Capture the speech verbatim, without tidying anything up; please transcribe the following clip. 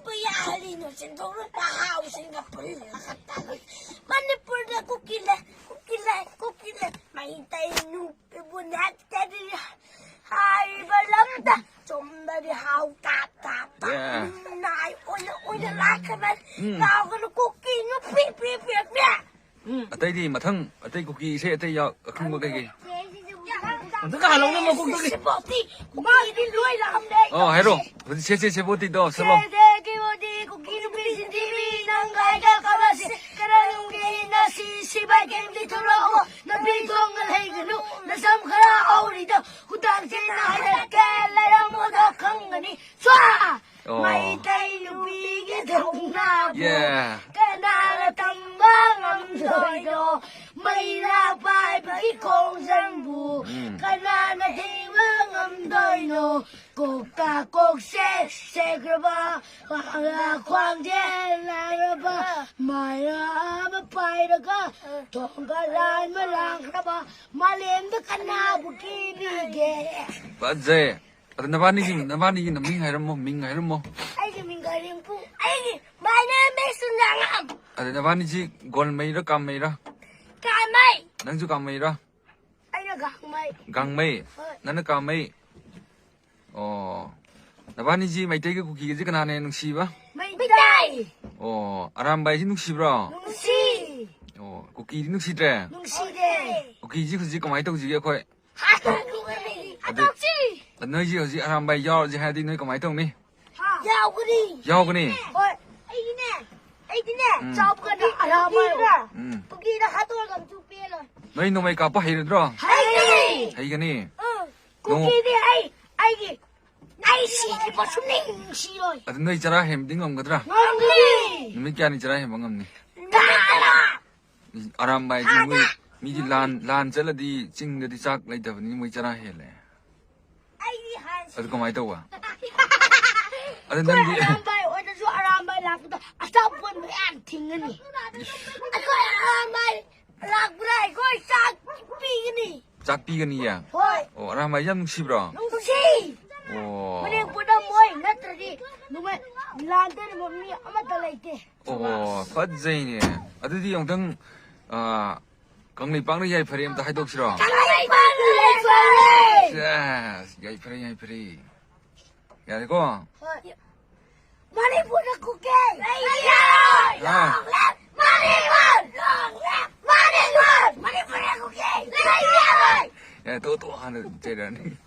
ꯀꯌꯥ ꯍꯜꯂꯤꯅꯣ ꯆꯦꯟꯊꯣꯛꯂꯨ ꯄꯍꯥꯎꯁꯤꯡꯒ ꯄꯨꯜꯂꯒ ꯇꯥꯕ꯫ ꯃꯅꯤꯄꯨꯔꯗ ꯀꯨꯀꯤ ꯂꯩ, ꯀꯨꯀꯤ ꯂꯩ, ꯀꯨꯀꯤ ꯂꯩ꯫ ꯃꯩꯇꯩ ꯅꯨꯄꯤꯕꯨ ꯅꯠꯇꯗꯤ ꯍꯥꯏꯔꯤꯕ ꯂꯝꯗ ꯆꯨꯝꯅꯗꯤ ꯍꯥꯎ ꯇꯥ ꯇꯥ ꯇꯥ꯫ Yeah. ꯅꯥꯏ ꯑꯣꯏꯅ ꯑꯣꯏꯅ ꯂꯥꯛꯈ꯭ꯔꯕ꯫ ꯎꯝ꯫ ꯀꯥꯎꯒꯅꯨ ꯀꯨꯀꯤ ꯅꯨꯄꯤ ꯄꯤ ꯄꯤ ꯄꯤ꯫ ꯎꯝ꯫ ꯑꯇꯩꯗꯤ ꯃꯊꯪ ꯑꯇꯩ ꯀꯨꯀꯤ ꯏꯁꯩ ꯑꯇꯩ ꯌꯥꯎ-, ꯑꯈꯪꯕ ꯀꯩꯀꯩ? ꯑꯝꯇ ꯀꯥꯍꯜꯂꯧꯅꯦ ꯃꯀꯣꯛꯇꯒꯤ꯫ ꯁꯦꯕꯣꯠꯇꯤ, ꯃꯥꯗꯤ ꯂꯣꯏ ꯂꯥꯛꯑꯝꯃꯦ꯫ ꯑꯣ, ꯍꯥꯏꯔꯣ꯫ ꯍꯧꯖꯤꯛ ꯁꯦ, ꯁꯦ, ꯁꯦꯕꯣꯠꯇꯤꯗꯣ ꯁꯛꯂꯣ꯫ ꯁꯦꯗꯦꯒꯤ ꯋꯥꯗꯤ ꯀꯨꯀꯤ ꯅꯨꯄꯤꯁꯤꯡꯗꯤ ꯃꯤ ꯅꯪ ꯀꯥꯏꯗ ꯀꯥꯎꯔꯁꯤ? ꯀꯔꯝꯒꯦ ꯅꯁꯤ ꯁꯤꯕꯥꯏ ꯀꯦꯝꯒꯤ ꯊꯣꯛꯂꯛꯑꯣ꯫ ꯅꯨꯄꯤ ꯊꯣꯡꯒ ꯂꯩꯒꯅꯨ꯫ ꯅꯁꯝ ꯈꯔ ꯍꯧꯔꯤꯗꯣ ꯈꯨꯗꯥꯡꯁꯤꯅ ꯍꯥꯏꯔꯛꯀꯦ꯫ ꯂꯩꯔꯝꯃꯣꯗꯣ ꯈꯪꯒꯅꯤ꯫ ꯁ꯭ꯋꯥ! ꯑꯣ꯫ ꯃꯩꯇꯩ ꯅꯨꯄꯤꯒꯤ ꯊꯧꯅꯥꯕꯨ Yeah. ꯀꯅꯥꯅ ꯇꯝꯕ ꯉꯝꯗꯣꯏꯅꯣ? ꯃꯩꯔꯥ ꯄꯥꯏꯕꯒꯤ ꯈꯣꯡꯖꯪꯕꯨ ꯎꯝ꯫ ꯀꯅꯥꯅ ꯊꯤꯡꯕ ꯉꯝꯗꯣꯏꯅꯣ? ꯀꯣꯛꯇ ꯀꯣꯛꯁꯦ ꯁꯦꯈ꯭ꯔꯕ, ꯋꯥꯡꯂ ꯈ꯭ꯋꯥꯡꯖꯦ ꯂꯥꯏꯔꯕ, ꯃꯥꯏꯔꯥ ꯑꯃ ꯄꯥꯏꯔꯒ ꯊꯣꯡꯒ ꯂꯥꯟ ꯑꯃ ꯂꯥꯡꯈ꯭ꯔꯕ ꯃꯥꯂꯦꯝꯗ ꯀꯅꯥꯕꯨ ꯀꯤꯕꯤꯒꯦ? ꯐꯖꯩ꯫ ꯑꯗ ꯅꯕꯥꯅꯤꯒꯤ, ꯅꯕꯥꯅꯤꯒꯤ ꯅꯃꯤꯡ ꯍꯥꯏꯔꯝꯃꯣ, ꯃꯤꯡ ꯍꯥꯏꯔꯝꯃꯣ꯫ ꯑꯩꯒꯤ ꯃꯤꯡ ꯀꯔꯤꯝꯄꯨ꯫ ꯑꯩꯒꯤ, my name is ꯁꯨꯟꯖꯥꯉꯝ꯫ ꯑꯗ ꯅꯕꯥꯅꯤꯁꯤ ꯒꯣꯜꯃꯩꯔ ꯀꯥꯃꯩꯔ? ꯀꯥꯃꯩ꯫ ꯅꯪꯁꯨ ꯀꯥꯃꯩꯔ? ꯑꯩꯅ ꯒꯥꯡꯃꯩ꯫ ꯒꯥꯡꯃꯩ? ꯍꯣꯏ꯫ ꯅꯪꯅ ꯀꯥꯃꯩ? ꯑꯣ꯫ ꯅꯕꯥꯅꯤꯁꯤ ꯃꯩꯇꯩꯒ ꯀꯨꯀꯤꯒꯁꯤ ꯀꯅꯥꯅ ꯍꯦꯟꯅ ꯅꯨꯡꯁꯤꯕ? ꯃꯩꯇꯩ꯫ ꯑꯣ, ꯑꯔꯥꯝꯕꯥꯏꯁꯤ ꯅꯨꯡꯁꯤꯕ꯭ꯔꯣ? ꯅꯨꯡꯁꯤ꯫ ꯑꯣ, ꯀꯨꯀꯤꯗꯤ ꯅꯨꯡꯁꯤꯗ꯭ꯔꯦ? ꯅꯨꯡꯁꯤꯗꯦ꯫ ꯀꯨꯀꯤꯁꯤ ꯍꯧꯖꯤꯛ ꯀꯃꯥꯏꯅ ꯇꯧꯁꯤꯒꯦ ꯑꯩꯈꯣꯏ? ꯑꯗꯨ, ꯑꯗꯨ ꯅꯣꯏꯁꯤ ꯍꯧꯖꯤꯛ ꯑꯔꯥꯝꯕꯥꯏ ꯌꯥꯎꯔꯁꯦ ꯍꯥꯏꯔꯗꯤ ꯅꯣꯏ ꯀꯃꯥꯏꯅ ꯇꯧꯅꯤ? ꯌꯥꯎꯒꯅꯤ꯫ ꯌꯥꯎꯒꯅꯤ? ꯍꯣꯏ, ꯑꯩꯒꯤꯅꯦ, ꯑꯩꯗꯤꯅꯦ, ꯎꯝ꯫ ꯆꯥꯎꯕꯒꯗꯤ ꯑꯔꯥꯝꯕꯥꯏ ꯄꯨꯈ꯭ꯔꯤꯗ, ꯎꯝ꯫ ꯄꯨꯈ꯭ꯔꯤꯗ ꯍꯥꯠꯇꯣꯛꯑꯒ ꯑꯝꯇ ꯄꯦꯜꯂꯣꯏ꯫ ꯅꯣꯏ ꯅꯣꯡꯃꯩ ꯀꯥꯞꯄ ꯍꯩꯔꯗ꯭ꯔꯣ? ꯍꯩꯒꯅꯤ꯫ ꯍꯩꯒꯅꯤ? ꯎꯝ꯫ ꯅꯣꯡ- ꯀꯨꯀꯤꯗꯤ ꯑꯩ, ꯑꯩꯒꯤ, ꯑꯩ ꯁꯤꯗ꯭ꯔꯤꯐꯥꯎ ꯁꯨꯡꯅꯨꯡ ꯅꯨꯡꯁꯤꯔꯣꯏ꯫ ꯑꯗꯨ ꯅꯣꯏ ꯆꯔꯥ ꯍꯦꯟꯕꯗꯤ ꯉꯝꯒꯗ꯭ꯔꯥ? ꯉꯝꯒꯅꯤ꯫ ꯅꯨꯃꯤꯠ ꯀꯌꯥꯅꯤ ꯆꯔꯥ ꯍꯦꯟꯕ ꯉꯝꯅꯤ? ꯇꯔꯥ꯫ ꯑꯔꯥꯝꯕꯥꯏꯗꯤ ꯃꯣꯏ, ꯃꯤꯗꯤ ꯂꯥꯟ, ꯂꯥꯟ ꯆꯠꯂꯗꯤ ꯆꯤꯡꯗꯗꯤ ꯆꯥꯛ ꯂꯩꯇꯕꯅꯤꯅ ꯃꯣꯏ ꯆꯔꯥ ꯍꯦꯜꯂꯦ꯫ ꯑꯩꯗꯤ ꯍꯥꯟꯅ ꯑꯗꯨ ꯀꯃꯥꯏꯅ ꯇꯧꯕ? ꯑꯗꯨ ꯑꯩꯈꯣꯏ ꯅꯪꯗꯤ ꯑꯔꯥꯝꯕꯥꯏ ꯑꯣꯏꯔꯁꯨ ꯑꯔꯥꯝꯕꯥꯏ ꯂꯥꯛꯄꯗ ꯑꯆꯥꯄꯣꯠ ꯃꯌꯥꯝ ꯊꯤꯡꯒꯅꯤ꯫ ꯑꯩꯈꯣꯏ ꯑꯔꯥꯝꯕꯥꯏ ꯂꯥꯛꯄꯗ ꯑꯩꯈꯣꯏ ꯆꯥꯛ ꯄꯤꯒꯅꯤ꯫ ꯆꯥꯛ ꯄꯤꯒꯅꯤꯌꯦ? ꯍꯣꯏ꯫ ꯑꯣ, ꯑꯔꯥꯝꯕꯥꯏꯁꯦ ꯌꯥꯝ ꯅꯨꯡꯁꯤꯕ꯭ꯔꯣ? ꯅꯨꯡꯁꯤ꯫ ꯑꯣ꯫ ꯃꯅꯤꯄꯨꯔꯗ ꯃꯣꯏ ꯅꯠꯇ꯭ꯔꯗꯤ ꯅꯨꯡꯉꯥꯏ-, ꯂꯥꯟꯗꯣꯏꯅꯕ ꯃꯤ ꯑꯃꯠꯇ ꯂꯩꯇꯦ꯫ ꯑꯣ, ꯐꯖꯩꯅꯦ꯫ ꯑꯗꯨꯗꯤ ꯑꯃꯨꯛꯇꯪ, ꯑ, ꯀꯪꯂꯩꯄꯥꯛꯅ ꯌꯥꯏꯐꯔꯦ ꯑꯝꯇ ꯍꯥꯏꯗꯣꯛꯁꯤꯔꯣ? ꯌꯥꯏꯐꯔꯦ! ꯁꯦꯁ, ꯌꯥꯏꯐꯔꯦ, ꯌꯥꯏꯐꯔꯦ꯫ ꯌꯥꯔꯦꯀꯣ? ꯍꯣꯏ꯫ ꯃꯅꯤꯄꯨꯔꯗ ꯀꯨꯀꯤ ꯂꯩꯕ ꯌꯥꯔꯣꯏ! ꯑꯥ꯫ Long live Manipur! Long live Manipur! ꯃꯅꯤꯄꯨꯔꯗ ꯀꯨꯀꯤ ꯂꯩꯕ ꯌꯥꯔꯣꯏ! ꯌꯥꯔꯦ, ꯇꯣꯛꯑꯣ, ꯇꯣꯛꯑꯣ, ꯍꯥꯟꯅ ꯆꯩꯔꯛꯑꯅꯤ꯫